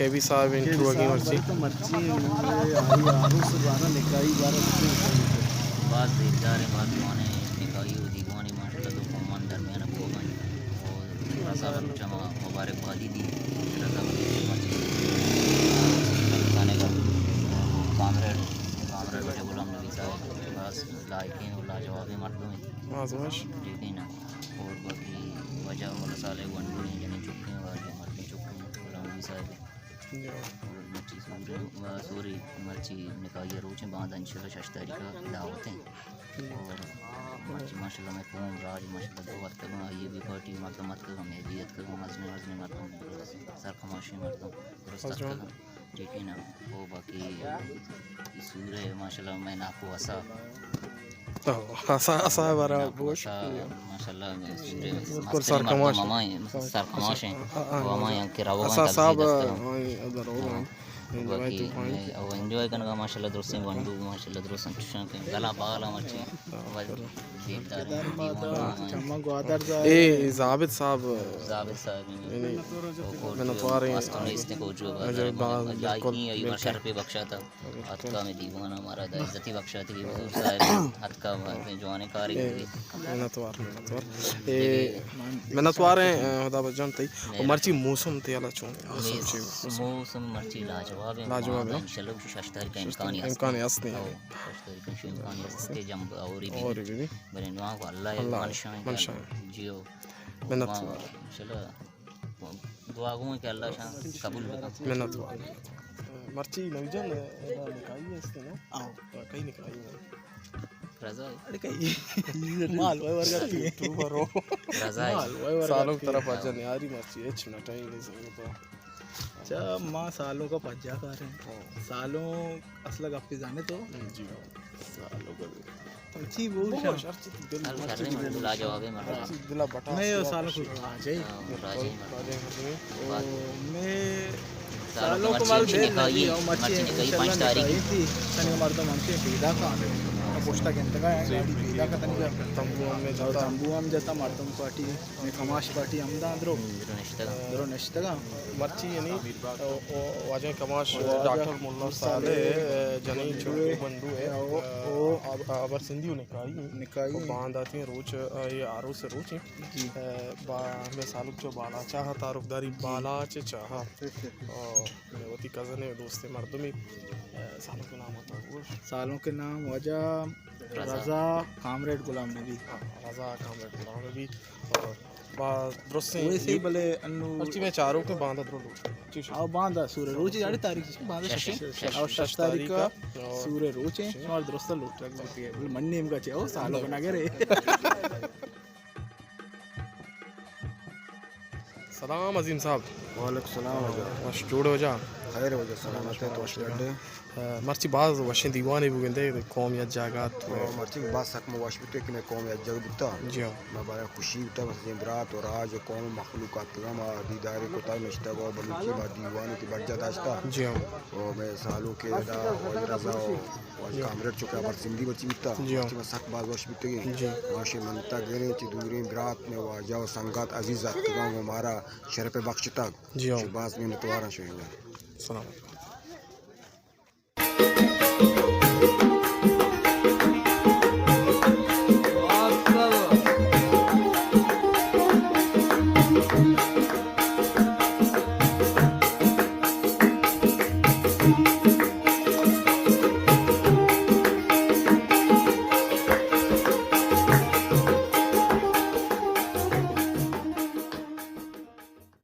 اے بی صاحب انٹرویو ءَ گی مرچی۔ مرچی آئی آروس بارہ نکاحی بارہ۔ باز زیبدار ایں، باز جوان ایں، نکاحی و دیوانی ماشاءاللہ دو قومانی درمیان بوگ ءَ ایں۔ و رضا بلوچ ءَ ما مبارکبادی دی، رضا بلوچ مرچی کامریڈ، کامریڈ بلوچ غلام نبی صاحب باز لائقیں و لاجوابیں مردمے۔ باز وش۔ ٹھیک ہے نا۔ اور باقی واجہ مولا صالح گونڈو ایں، جنیں چکیں، واجہ مردیں چکیں، غلام نبی صاحب۔ جی۔ اور مرچی سورے، سورے مرچی نکاحی روچ ایں، باندا انشاءاللہ شش تاریخ ءَ دعوت ایں۔ اور مرچی ماشاءاللہ مئے قوم راج ماشاءاللہ دو اتکگ ایں، آئی بی پارٹی مردم اتکگ ایں، مئے بی اتکگ ایں، مزنیں مزنیں مردم، سرکماشیں مردم درست اتکگ ایں۔ ٹھیک ہے نا؟ او باقی سورے ماشاءاللہ مئے ناکو اسا۔ او، اسا، اسا بارہ ناکو بوش۔ اسا، ماشاءاللہ سورے بالکل مستریں مردم سرکماش۔ ہما ایں، سرکماش ایں۔ ہاں، ہاں، او ہما ایں کہ روگ ءَ ایں، اسا صاحب، تبلیغ دست۔ ہاں، ادھر ہو رہا ہے۔ انجوائے باقی تو پوائنٹ۔ مئے او انجوائے کنگ ءَ ماشاءاللہ درستیں گونڈو، ماشاءاللہ درستاں چشاں کہ گلاں بال ایں مرچی۔ ہاں، بالکل۔ اے زابد صاحب۔ زابد صاحب ایں۔ یعنی او کوچو منتوار ایں۔ مست نیست ایں کوچو۔ اجے باز، بالکل، لائقی ایں، اے بالکل۔ شرف بخشاتا۔ اتکا مئے دیوان ءَ مارا دا عزتی بخشاتی کہ حضور صاحب اتکا مئے جوانیں کارے اے، کتگی۔ منتوار، منتوار۔ اے، منتوار ایں، خدا بجان تئی۔ و مرچی موسم تئی حالا چون؟ موسم چی؟ موسم مرچی لاجواب ایں۔ لاجواب ایں۔ انشاءاللہ شش تاریخ ءَ امکانی است۔ امکانی است ایں۔ او، شش تاریخ ءَ امکانی است کہ جمب اوری بی۔ اوری بی۔ بلے نواں کو اللہ، اللہ منشاں۔ منشاں۔ جی او۔ منتوار۔ انشاءاللہ دعا گوں کہ اللہ شان قبول بکن۔ منتوار۔ مرچی نوی جان، ادا نکاحی است نا؟ آؤ۔ کئی نکاحی ایں؟ رضا ایں۔ اڑے کئی؟ مال وای ورگا تی۔ تو برو۔ رضا ایں۔ مال وای ورگا تی۔ سالوں طرف اجا نیاری مرچی، ہچ نٹائی نہیں سکتا۔ اچھا، ما سالوں کا پجا کار ایں۔ ہاں۔ سالوں اصل گپی زانے تو؟ جی۔ سالوں کا۔ چی بول شا؟ لاجواب ایں مردم۔ دل ءَ بٹا۔ میں سالوں کو راجے۔ ہاں، راجے مردم۔ او، میں سالوں کو مال دے نکاحی، مرچی نکاحی پنچ تاریخ تھی۔ سنگ مردم ہم سے پیدا کا۔ پوشتا گندگا ایں، گاڑی پیدا کا تنی۔ تمبو ہم جتا۔ تمبو ہم جتا، مردم پارٹی۔ مئے کماش پارٹی ہمدا درو۔ درو نشتگاں۔ درو نشتگاں۔ مرچی یعنی، او، او، واجہ کماش واجہ ڈاکٹر ملا صالح، صالح، جنین چوکو بنڈو ایں۔ او، او، اب-، ابر سندھی و نکاحی ایں۔ نکاحی ایں۔ بانداتی روچ، اے آروس روچ ایں۔ جی۔ اے، با-، مئے سالک چو بالاچاہ تعارف داری، جی۔ بالاچ چاہ۔ او، مئے وتی کزن ایں، دوست مردمے۔ اے، سالک نام ہوتا وہ۔ سالک نام واجہ رضا۔ رضا کامریڈ غلام نبی۔ ہاں، رضا کامریڈ غلام نبی۔ اور با درستیں ویسے ہی بلے انو مرچی مئے چاروک ایں باندا درو لوٹ۔ ٹھیک ہے۔ آؤ باندا سورے روچ ایں، یعنی تاریخ چی؟ باندا شش ایں۔ شش۔ آؤ شش تاریخ کا سورے روچ ایں۔ شمار درست لوٹ رکھ بوتی ہے۔ بلے من نیم کا چے، او سالو بنا گرے۔ سلام عظیم صاحب۔ وعلیکم السلام واجہ۔ وش جوڑ واجہ؟ خیر واجہ، سلامت ایں، تو وش ڈڈ ئے؟ مرچی باز وشیں دیوانے بوگندے، قوم یک جاگہ ات۔ او، مرچی باز سک ما وش بیتگ کہ مئے قوم یک جاگہ بوتا۔ جی ہاں۔ ما بارے خوشی بوتا، بس اے برات و راج و قوم و مخلوق اتکگا، ما دیدارے کتا، نشتگا، بلوچی ما دیوانے تی برجا داشتا۔ جی ہاں۔ او مئے سالوک ادا واجہ رضا و واجہ کامریڈ چوکا بر سندھی مرچی بیتا۔ جی ہاں۔ مرچی ما سک باز وش بیتگیں۔ جی۔ ما شے منتا گریں چہ دوریں برات مئے واجہ و سنگت عزیز اتکگاں و مارا شرف بخشتگ۔ جی ہاں۔ شے باز منتواراں شے۔ سلام علیکم۔